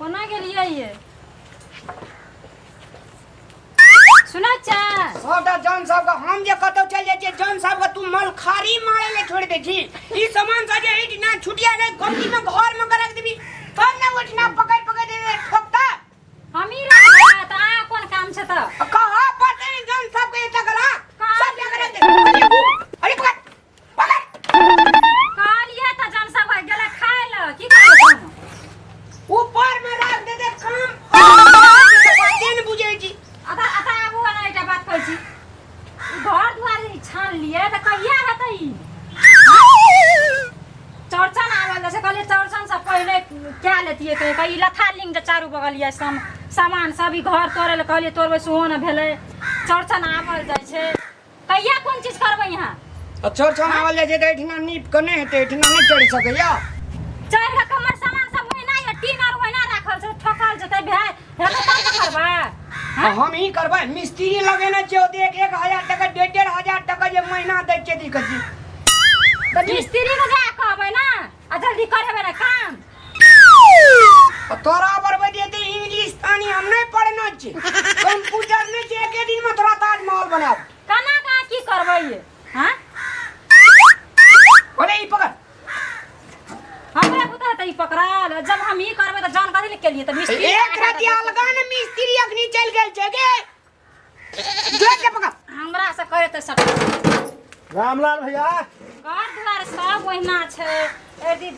कोना गेलियै ये सुनै छै सबटा जन सबके हम जे कतौ चलि जाइ छियै जन सबके तू मलखारी मारे ले छोड़ि दै छी ई सामान सब जे एहिठिना छुटिया नहि गलती में घर में रख देबी तब ने ओहिठिना पकड़ि पकड़ि दे ठोकता हमही रखबै तऽ अहाँ कोन काम छै तऽ कहा पड़तै ने जन सबके एतऽ करा सब जगह रख दे अरे पकड़ पकड़ कहलियै तऽ जन सब गेलै खाय लए की करबै हम ऊपर में रख दे दे काम बाते ने बुझै छी अतः अतः आबू ने एकटा बात कहै छी ई घर दुआर जे छान लिए तऽ कहिया हेतै ई चौरचन आबल रहै छै कहलियै चौरचन से पहिले कए लेतियै कहीं कहीं लथा लिंग जे चारू बगल यऽ सम सामान सब ई घर तोड़ै लए कहलियै तोड़बै सेहो नहि भेलै चौरचन आबल जाइ छै कहिया कोन चीज करबै यहाँ आ चौरचन आबल जाइ छै तऽ एहिठिना नीप के नहि हेतै एहिठिना नहि चढ़ि सकैया चढ़ि कऽ हमर सामान सब ओहिना यऽ टीन आर ओहिना राखल छै ठोकल जेतै भए हेतै तब ने करबै आ हम ई करबै मिस्त्री लगेने छियै ओते एक एक हजार टका डेढ़ डेढ़ हजार टका जे महीना दै छियै दिक्कत छी तऽ मिस्त्री के जा कहबै ने आ जल्दी करेबै ने काम आ तोरा बरबै दिए इंग्लिश तानी हम नहि पढ़ने छी कंप्यूटर नहि छै एके दिन में तोरा ताजमहल बनाब केना कहाँ की करबै ये हाँ अरे ई पकड़ हमरा बुता तऽ ई पकड़ल जब हम ई करबै तऽ जान कथी ले केलियै तऽ मिस्त्री एक राति अलगा ने मिस्त्री अखनी चलि गेल छै गे जोड़ के पकड़ हमरा से करे तऽ सब रामलाल भैया घर दुआर सब ओहिना छै यदि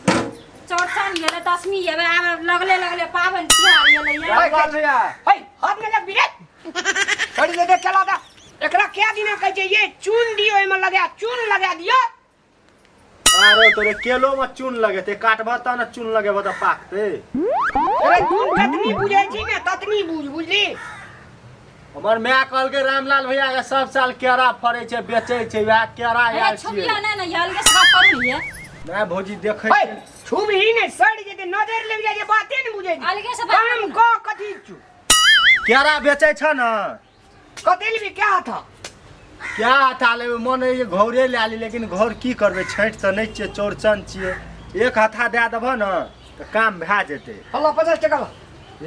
चौरचन गेलै दशमी एबै आब लगले लगले पाबनि तिहार एलै ये रामलाल भैया है हाथ में लग रे छोड़ दे दे चला दा एकरा क्या दिना कहै छै ये चून दियो एमे लगा चून लगा दियो अरे तोरे केलो में चून लगेते काटबह त ने चून लगेबह त पाकते अरे तू जतनी बुझै छी ने ततनी बुझ बुझली हमर माय कहलकै रामलाल भैया के सब साल केरा फड़ै छै बेचै छै वएह केरा अरे आयल छुबियो छियै नहि ने ये अलगे से गप करू ने ये माय भौजी देखै है छै छुबही ने सड़ जेते नजर लग जाइ छै बाते ने बुझै छी अलगे से बात काम करू ने। क कथी छु केरा बेचै छ ने कते लेबी क्या था क्या हथा लेबै मन होइए घौरे लए ली लेकिन घौर की करबै छठि तऽ नहि छियै चौरचन छियै एक हथा दए देबह ने तऽ काम भए जेतै हल्ला 50 टका ला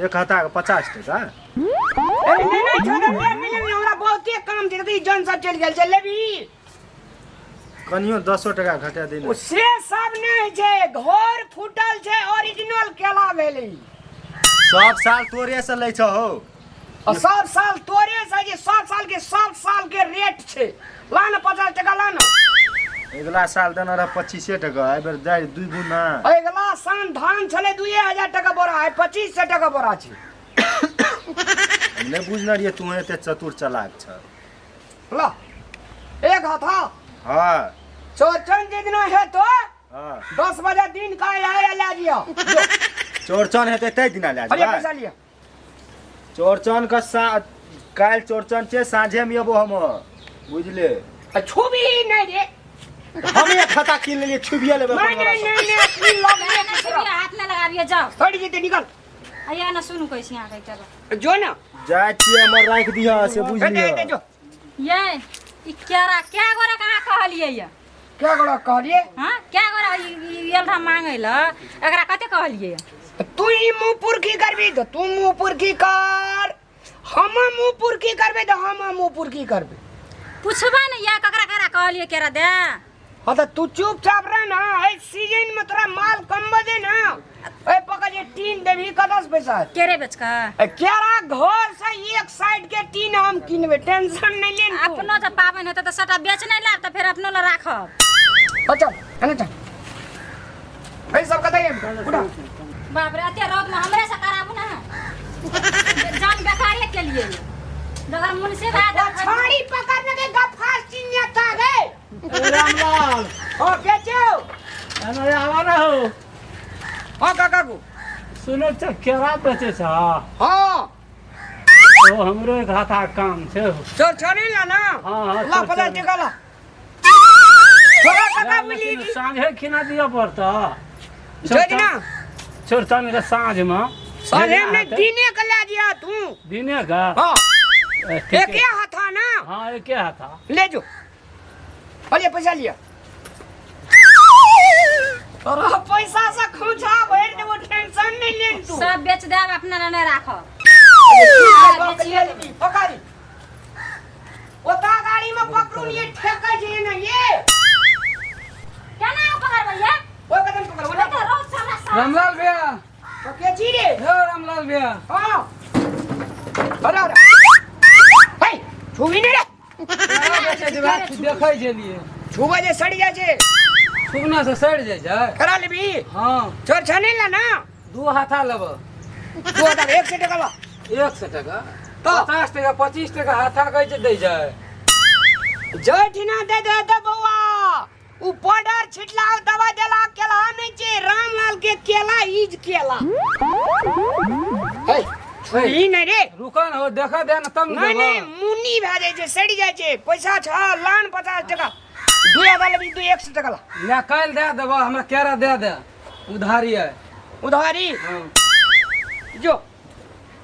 एक हथाके 50 टका अरे नहीं नहीं छोड़ दे नहीं नहीं हमरा बहुते काम छै ई जन सब चलि गेल छै लेबी कनियो 10 टका घटा दे ओ से सब नहि छै घर फूटल छै ओरिजिनल केला भेलै ई। सब साल तोरे से लै छहो आ सब साल तोरे से जे सब साल के सब साल के रेट छै ला ने 50 टका ला ने अगिला साल देने रह 25 टका एहि बेर जाय दू गुना अगिला साल धान छलै 2000 टका बोरा आइ 2500 टका बोरा छै हम नहि बुझने रहियै तू एते चतुर चलाक छ ला एक हाथा हाँ चौरचन जे दिना हेतो हाँ 10 बजे दिन का आया ले जियो चौरचन हेतै तै दिना लए अरे जेबै पैसा लिया चौरचन के सा काल्हि चौरचन छै साँझेमे अयबो हम बुझले आ छुबी नहीं रे हम एक खाता कीन लेलियै छुबिए लेबै नहीं अपन नहीं नहीं नहीं अपनी लग नहीं, नहीं, छुबियो, हाथ नहि लगाबियो जाओ सड़ जेते निकल अइया ने सुनू कहै छी अहाँके एकटा बात। जो ना जाइ छियै हमर राखि दिहऽ से बुझ हेते हेते लिअ जो ये ई केरा कै गोरा के अहाँ कहलियै ये क्या गोड़ा कहलिए हाँ कै गोरा ई एल रहा मांगै लए एकरा कते कहलियै तू ही मुंह पुरखी करबी तो तू मुंह पुरखी कर हम मुंह पुरखी करबे तो हम मुंह पुरखी करबे पुछबै ने ये ककरा ककरा कहलियै केरा दे हाँ तो तू चुपचाप रह ना ए सीजन में तोरा माल कम बजे ना ए पकड़ ये टीन देबी कदस पैसा केरे बेच कऽ ए, केरा घर से एक साइड के टीन हम किनबे टेंशन नहीं लेन तू। अपनो जब पाबनि हेतै तऽ सबटा बेच नहि लायब तऽ फेर अपनो लए राखब अच्छा एने चल ए सब कतै उठा बाप रे एते रौद में हमरे से कराबू ना जान बेकारे के लिए जगर मुनसे भए वो छाड़ी पकड़ने के गफास चिन्ह था गए रामलाल ओ बेचो अरे आवा ना हो हाँ काका को सुनो छ केरा बेचे छ हाँ तो हमरो एक हाथा काम छै चल छड़ी ला ना हाँ, हाँ, ला चल, 50 चल। टका ला थोड़ा काका बुली साँझे खिना दिअ पड़त जोजना चौरचन के साँझ में साझे में दिने के ला दिया तू दिने का हाँ ए, ठीक एके है। हाथा ना हाँ एके हाथा ले जो अरे पैसा लिया तोरा पैसा से खोचा भरि देबो, टेंशन नहीं लेन तू। सब बेच देब, अपना लए नहि राखब। पकड़ी पकड़ी, ओता गाड़ी में पकड़ू ये ठेका छै ना ये। केना पकड़बै ये? ओ कदम पकड़ ओना। तऽ रोज हमरा साथ। रामलाल भैया। तो के छी रे? हे रामलाल भैया। हां, अरे अरे हे, छुबी नहीं रे। बेचै छै बात देखै छलियै। छुबा जे सड़ जाइ छै। सुगना से सड़ि जाइ छै। करा लेबी? हँ। चोर छने ला ना। 2 हाथा लेब। 2 हजार, 100 टका ला। 100 टका? तो? 50 टका, 25 टका हाथा कहै छै दै छै। जय ठिना दे दे दे बौआ, उ पाउडर छिटला दवा देला केला नहीं छै। रामलाल के केला is केला हे। ई नहीं रे। रुका न हो, देखा दे न तब न। नहीं नहीं। देबो। मुन्नी भए जाइ छै, सड़ि जाइ छै। पैसा छ लान, 50 टका। 2 हजार लेबी? दू 100 टका ला। ले, काल्हि दए देबो। हमरा केरा दे दे, उधारी है। उधारी? हँ। जो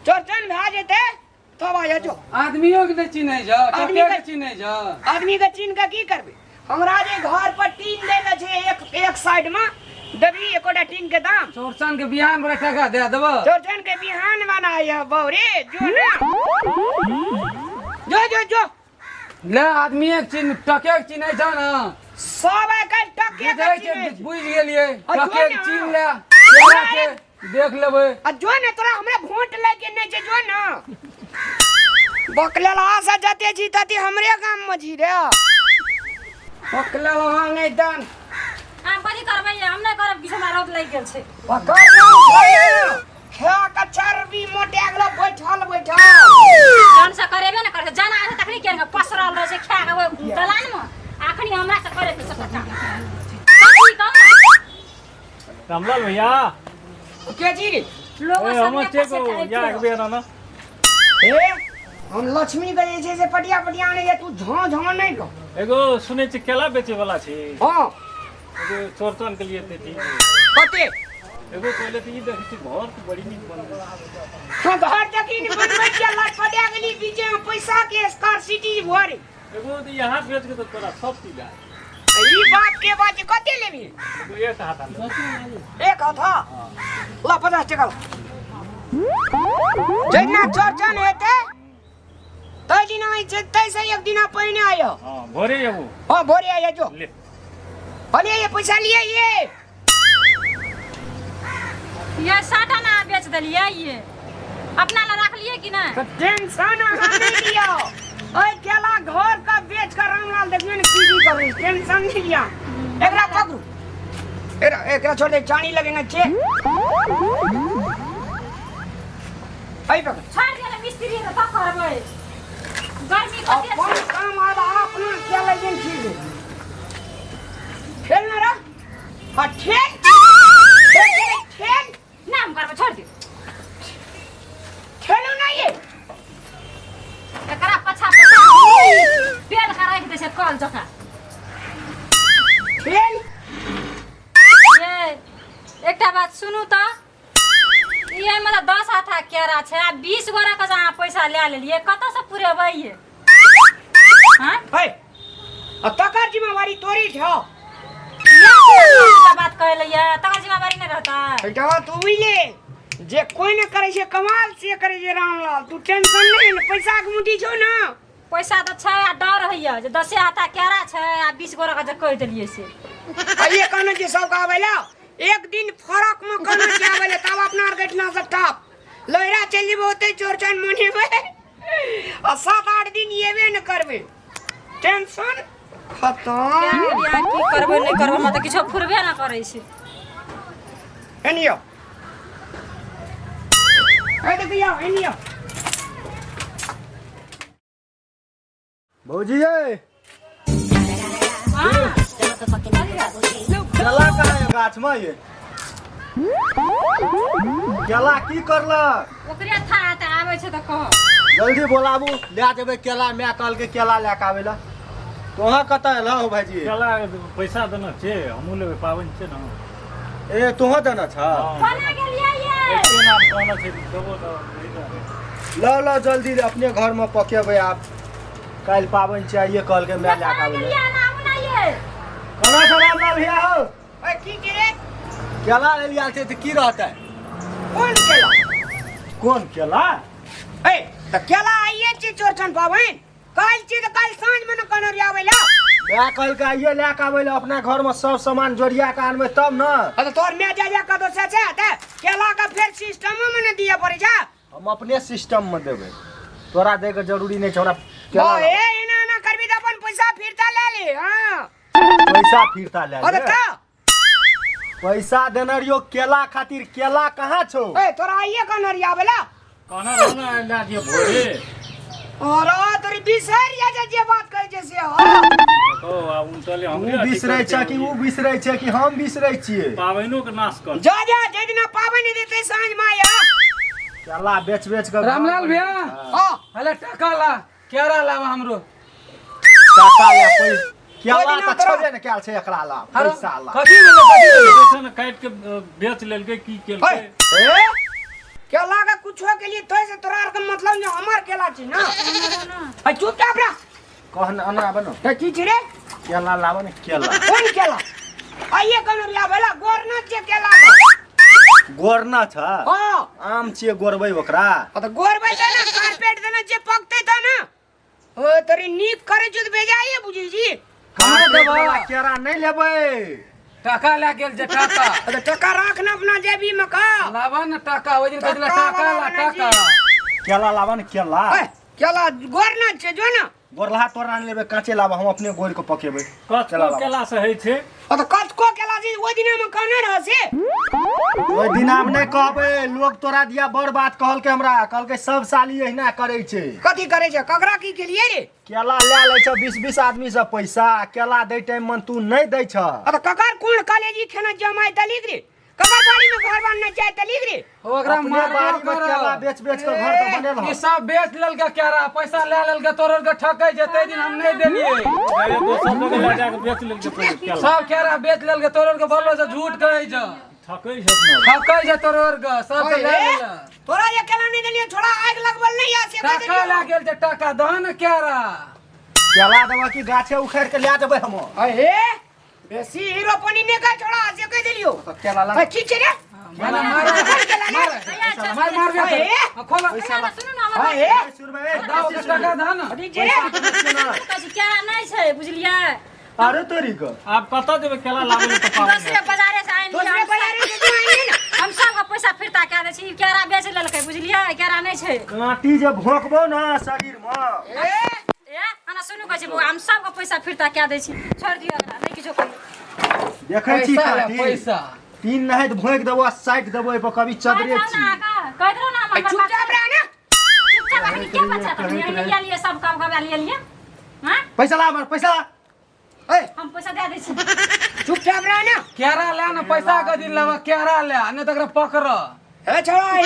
चौरचन भए जेतै तब आ जा जो। आदमियों के नहि चिन्है छ। आदमी कते के- के चिन्है छ? आदमी के चिन्ह के की करबै? हमरा जे घर पर टीन दै ले छै, एक एक साइड में देबी एकोटा टीन के दाम? चौरचन के बिहान बड़ा टका दे देबो। चौरचन के बिहान बनाय बौरे, जो ना जो जो जो। ले, आदमीए के चिन्ह, टके के चिन्है छ न। सब आइ काल्हि टके के बुझै छै। चिन्है छै। बुझि गेलियै। आ जो टके के ने। चिन्ह ले, केरा के देख लेबै। आ जो ने, तोरा हमरा वोट लगे नहि छै। जो ने, बकलेल आशा जते छी तते हमरे गाम में छी रे। बकलेल नहि दान। हम कथी करबै? हम नहि करब किछु, हमरा रौद लागि गेल छै। पकड़ ने, खा के चर्बी मोटा गेलो बैठल बैठल। जन से करेबे ने करै छै, जाना छै तखनी केना पसरल रहै छै खा के ओहि दलान मे। अखनी हमरा से करे के सबटा काम कथी कहू ने। रामलाल भैया। के छी रे? लोग ए, सब हमर चेको या एक बेर आना। ए, हम लक्ष्मी के जे छै से पटिया पटिया आने तू झों झों नहीं कह। एगो सुनै छी केला बेचे वाला छी। हाँ। एगो चौरचन के लिए देती। कते? एगो पहिले तऽ ई देखै छी, घर तऽ बड़ी नीक बनल। हाँ, घर देखी ने बनबै छियै, लटपटिया गेली बीचे में, पैसा के स्कॉर्सिटी भरे। एगो तऽ यहाँ बेच के तऽ तोरा सब चीज आय। ई बात के बात छै, कते लेबी? एगो एक हाथ आले। एक हाथ ला, 50 टका ला। जहिना चौरचन हेतै तै दिना छै, तै से एक दिना पहिने आयो। हाँ, भोरे एगो। हाँ, भोरे आयो जो। ले। अरे, ये पैसा लिए ये। ये 60 आना बेच देलियै, ये अपना ला रखलियै कि नहि? तो टेंशन अहाँ नहीं लियो। ओए केला घर का बेच कर रामलाल देखियो ने की की करू, टेंशन नहीं लिया। एकरा पकड़ू, एकरा एकरा छोड़ दे, चानी लगेगा छे। आई पकड़। छोड़ दिया मिस्त्री के, तब करबै। गर्मी कते अपन छै। काम आधा अपना खेल लेकिन ठीक है। खेल ना रहा। हाँ, खेल खेल खेल खेल। ना, हम करबै, छोड़ दियौ। खेलू ना ये। एकरा पछा पछा पेल के राखि दै छै कल जकाँ। खेल। ये एकटा बात सुनू तऽ, ये मतलब 10 हाथा केरा छै आ 20 गोरा के जे अहाँ पैसा लए लेलियै, कतऽसँ पुरेबै ये? हाँ? है, आ तकर जिम्मेवारी तोरी छौ। इएह बात कहै लए तकर जिम्मेवारी नहि रहतै? बेटा, तू बुझले जे कोई न करे छै कमाल से करे छै रामलाल। तू टेंशन नहीं ले, पैसा के मुठी छौ ना। पैसा तऽ छै आ डर होइए जे 10 हाथा केरा छै आ 20 गोरा के जे कहि देलियै से। आ ये कहने छै सबके आबै ला, एक दिन फरक में कहने छै आबै ला, तब अपना आर के से टॉप लोहरा चलि जेबै, ओतै चौरचन मनेबै आ 7-8 दिन एबे न करबै, टेंशन खत्म। क्या की करबै नहि करबै, हमरा तऽ किछो फुरबे नहि करै छै। एनियो ए, देखियो एनियो। भौजी ये। हाँ। केला कहाँ है गाछ में? ये केला की करलक? ओकरे था तऽ आबै छै तऽ कह। जल्दी बोलाबू, लए जेबै केला। माय कहलकै केला लए कऽ आबै लए। तोहाँ कतऽ एलह हो भाईजी? केला पैसा देना छै, हमहूँ लेबै, पाबनि छै ने। ए, तोहो देना छ? हाँ। कोना गेलियै ये? एते नाम कहना छै, देबो तऽ नहीं जाने। लौ लौ, जल्दी अपने घरमे पकेबै आब। काल्हि पाबनि छै, आइए कहलकै माय लए कऽ कोना आबै लए। गेलियै? आबू ना ये। कोना छै रामलाल भैया हो? ओए की की रे? केला ले लिया छै तऽ की रहतै? कोन केला? कोन केला? ए तऽ केला आइए छी चौरचन पाबनि काल्हि छी तऽ काल्हि साँझ मे ने कहने रहियै आबै लए। माय कहलकै आइए लए कऽ आबै लए, अपना घरमे सब सामान जोड़िया कऽ आनबै तब ने। तऽ तोहर माय जा जा कतौ से छै तऽ केला के फेर सिस्टमो मे ने दिअ पड़ै छै। हम अपने सिस्टम मे देबै, तोरा दै के जरूरी नहि छै। हमरा केला ओ ए एना एना करबी तऽ अपन पैसा फिरता ले ले। हां पैसा फिरता ले अरे ले। का पैसा देने रहियो केला खातिर, केला कहाँ छौ? ए तोरा आइए कहने रहियै आबै लए। कहना रहो ना लए दियौ भोरे। अरे तोरी बिसरि जाइ छै जे बात कहै छै से। हां ओ आ उनटले उ हमरे अथी बिसरै करतै छै कि उ बिसरै छै कि हम बिसरै छियै? पाबनिओ के नाश कर। जा जा जाहि दिना पाबनि देतै साँझ मे आइया। केला बेच बेच के रामलाल भैया हां अरे टका ला केरा लावा हमरो। टाका ले पैसा केला ओहि दिना तऽ तोरा- छेबे ने कयल छै एकरा ला अरे, पैसा ला। कथी भेलै कथी भेलै? देखो ने काटि के बेच लेलकै की केलकै। ए केला के कुछो के लिए थोड़े से तोरा आर के मतलब नहीं, हमर केला छी ना। आ चुपचाप रह। कहन अना आबे न। त की छी रे? केला लाबे ने केला। कोन केला? आइए कहने रहियै आबै लए, गोर ना छियै केला के। गोरना छ? हां। आम छियै गोरबै ओकरा। आ तऽ गोरबै छै ना, कारपेट देने छियै पकतै तऽ ना। ओ तोरी नीक करै छियै तऽ बेजाइए बुझै छी। हमरा कारपेट देबह। वाला केरा नहि लेबै। टका लए गेल जे टका। आ तऽ टका राख ना अपना जेबी में का। लाबा ने टका, ओहि दिन कहै छलै टका टका ला वाला टका। केला लाबऽ ने केला। ए, केला गोर ना छै जो ना। गोरलहा तोरा नहि लेबै, काँचे लाबऽ, हम अपने गोरि कऽ पकेबै। केला कचको लाबऽ। केला से होइ छै। आ तऽ कचको केला छै ओहि दिना में कहने रह से। ओहि दिना हम नहि कहबै, लोग तोरा दिया बड़ बात कहलकै हमरा, कहलकै सब साल ई अहिना करै छै। कथी करै छै? ककरा की केलियै रे? केला लए लै छ 20-20 आदमी से पैसा, केला दै टाइम में तू नहि दै छ। आ तऽ ककर कोन कॉलेजी खेना जमाइ देलिक रे? ककर बाड़ी में घर बानने चाहे देलिक रे? ओकरा अपने मारबो बाड़ी में करब। केला बेच बेच के घर तऽ बनेल ई हँ। सब बेच लेलकै केरा, पैसा लए लेलकै, तोरो के ठकै छै, ताहि दिन हम नहि देलियै। अरे दोसर जगह लए जाके बेच लेलकै पहिले केला। सब केरा बेच लेलकै, तोरो के बोललो से झूठ कहै छ। ठकै छै अपना। ठकै छै तोरो के, सब के लए लेलक। तोरा जे केला नहि देलियै छोड़ा आगि लगबल नहि या से कहि टका लए देलियौ। गेल छै टका, दह ने केरा। केला देबऽ कि गाछे उखाड़ि के लए जेबै हम? अहे बेसी हीरो पानी नहि कह छोड़ा से कहि देलियौ। केला ला। अरे की छै रे? मार मार केला रे? मार मार बे अरे। खोल। भैया ना सुनू ना हमर अहे सुनबै, ए, दा ओकर टका दह ने। कथी छै रे? बात। कहै छी केरा नहि छै बुझलियै। अरे तोरी के आब कतऽ जेबै केला लाबै लए तऽ पाबनि दोसरे बाजारे से आनि लिअ। दोसरे बाजारे से तू आनि ने। हम सबके पैसा फिरता कए दै छी। केरा बेच लेलकै बुझलियै, केरा नहि छै। काँटी जे भोंकबौ ने शरीर मे। ए ए अना सुनू कहै छी बौआ, हम सबके पैसा फिरता कए दै छी, छोड़ि दियौ एकरा, नहि किछो कहियौ। देखै छी पैसा ले काँटी पैसा। तीन नहाइत भोंकि देबौ आ साटि देबौ एहि पर कभी चदरे कहैत रहू छी। ने अहाँके, कहैत रहू ने हमर बाप। चुपचाप रह ना। चुपचाप अखनी के बच्चा तखनी कहैत अहिने लिए सब काम करबा लिए लिए। हाँ पैसा ला हमर पैसा ला। ए हम पैसा दे दै छी। चुपचाप रह ना। केरा ले ने पैसा के दिन लेबा, केरा ले नहि तऽ एकरा पकड़। ए छोड़ा ए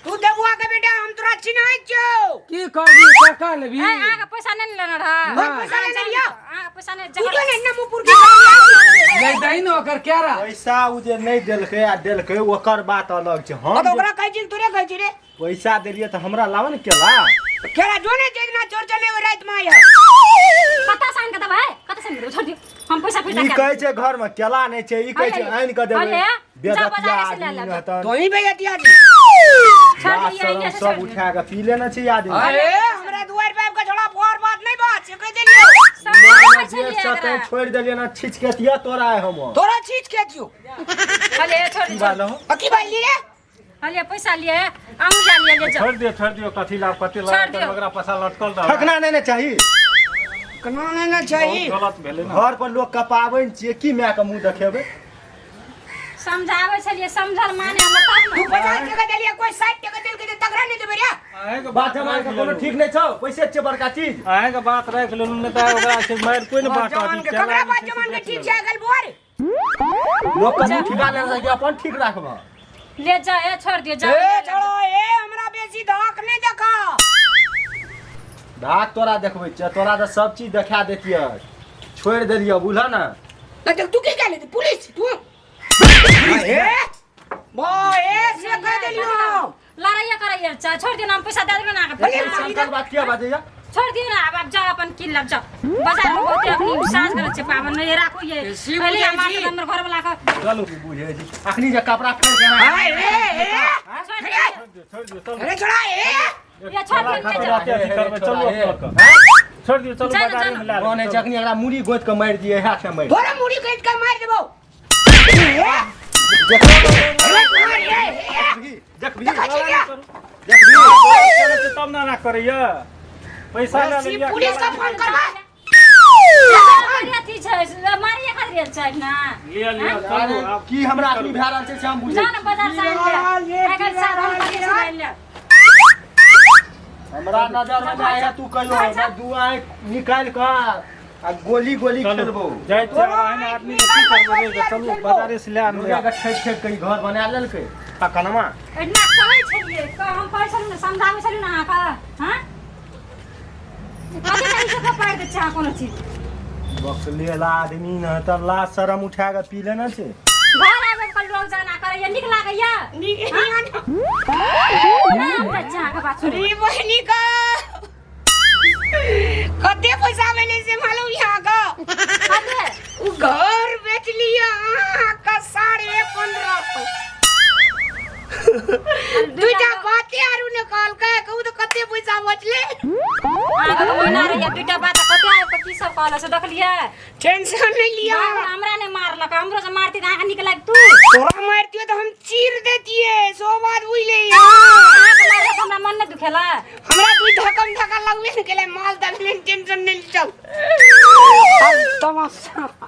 तू देबुआ के बेटा हम तोरा चिन्है छियौ। की करबी टका लेबी? ए अहाँके पैसा नहि ने लेने रह। हम पैसा लेने रहियौ। अहाँके पैसा नहि तू जो ने ना मुँह पुर के करलियै। ले दही ने ओकर केरा। पैसा उ जे नहि देलकै आ देलकै ओकर बात अलग छै। हम आ तऽ जे ओकरा कहै छी तोरे कहै छी रे। पैसा देलियै तऽ हमरा लाबऽ ने केला। केरा जो ने जे दिना चोर चले ओहि राति मे आइह। कतऽ से आनि कऽ देबै? कतऽ से आनि कऽ देबै? छोड़ि दियौ, हम पैसा फिरता ई कए कहै छै घर में केला नहि छै, ई कहै छै अरे, आनि कऽ देबै। अरे, जा बेदतिया बाजारे से लए आदमी लेब। रहतन। तोही बेइज्जतिया छी। छोड़ि लाज दियौ, शरम एहिने से सब छोड़ि दियौ। उठा कऽ पी लेने छै आदमी। अरे हमरा दुआरि पर आबि कऽ छोड़ा बड़ बात नहि बात से कहि देलियौ। सब कहै जे छलियै सतै एकरा। छोड़ि देलियै ने छीच के दिअ तोरा आइ हम। तोरा छीच के छियौ। कहलियै छोड़ि की दियौ। बालहो? आ की बाजली रे? कहलियै पैसा लिए, अहूँ लए लिअ, ले जाउ। छोड़ि दियौ छोड़ि दियौ, कथी लाभ कथी छोड़ि लाभ दियौ। ओकरा पैसा लटकल रहल। ठकना नहि ने चाही। केना नहि ने चाही। बहुत गलत भेलै ने। घर पर लोग के पाबनि छियै, की माय के मुँह देखेबै? समझाबै छलियै, समझल माने हमर तब तू ने। 50 टका देलियै कोई 60 टका देलकै तऽ तकरा नहि देबै रे। अहेंके बात बात जमान राखि के कोनो लेलहुँ। ठीक नहि छौ, पैसे छियै बड़का चीज। अहेंके बात राखि लेलहुँ, नहि तऽ ओकरा से मारि कोइ नहि बाँटत। जवान ई के केला ककरा जे बात छै से जवान के बेच ठीक लेलहुँ। छै गेल बोर। लोग के मुँह ठिका लेने छै, अपन ठीक राखबह। ले जा, ए छोड़ दियौ, जा। ए छोड़ो ए हमरा बेसी धाक नहि देखा। धाक तोरा देखबै छियै, तोरा तऽ सब चीज देखा देतियै, छोड़ि देलियै बुझल ने। नहि तऽ तू की कह लेती पुलिस तू? ए बा ए से कह देलियौ। लड़ाइया करैया, छोड़ दियौ ना, हम पैसा दे देबै ना अहाँके। अरे, पैसा। शंकर बात किया बाजैया? छोड़ दियौ ने आब, आब जाउ अपन कीन लेब, जाउ बाजार में बहुते अखनी साँझ गेल छै पाबनि में, ये राखू ये बेसी पहिले बुझै हमर छी। हमर घर वाला के चलू की बुझै छी अखनी जे कपड़ा फेर के हाय ए ए छोड़ दियौ। छोड़ दियौ चलू अरे छोड़ा ए ये छोड़ दियौ खातिर ने जाउ। अथी करबै चलू अपना के छोड़ दियौ चलू जानु, बाजारे में लए मन लेब है जखनी एकरा मुड़ी गोति के मारि दिए हाथ से मारि तोरा मुड़ी काटि के मारि देबौ ए अरे छोड़ ए देखबी देखबी देखै छी ने? देखबी चलै छै तब ना ना करैया पैसा लए सी लेलियै पुलिस के फोन करबा मारिए अथी छै, मारिए खातिर छै ना। लिअ लिअ चलू अरे आब की हमरा अखनी भए रहल छै से हम बुझै जा ने बाजार से आनि ले। आइ काल्हि साधन कते से आनि ले। हमरा नजर में आया तू कहियो हमरा दू आँख निकालि कऽ आ गोली गोली चलू खेलबो जाइ छियै आब एहन आदमी के की करबै रे चलू बाजारे से लए आनबै मुर्गा के ठेक ठेक के ई घर बना लेलकै तकनमा एहिना कहै छलियै, हम कहै छलियै ने, समझाबै छलियै ने अहाँके, हाँ? कथी लए ई सबके पारि दै छियै अहाँ कोनो चीज? बकलेला आदमी न तऽ लाज शरम उठा कऽ पी लेने छै। घर आबि कऽ लोक जाना करैया, नीक लागैया? नहि, हम जाइ छी अहाँके बात सुनै। ई बहिनी का कते पैसा भेलै से मालूम यहाँ का? कते? उ घर बेच लिया अहाँ का 1550। दुईटा बाते आरू ने कहलकै, कहू तऽ कते पैसा बचलै? अहाँके तऽ ओहिना रहैया दुईटा बात, कते आबि कऽ की सब कहलक से देखलियै? टेंशन नहीं लिया। बाप, हमरा नहि मारलक, हमरो से मारती तऽ अहाँके नीक लागतू? तोरा मारतियो तऽ हम चीर देतिए, सो बात बुझले। अहाँके मारलक हमरा मन नहि दुखेला? हमरा दुई धक्कम धक्का लगबे ने केलै, माल दबले, टेंशन नहीं चल। अब तमाशा।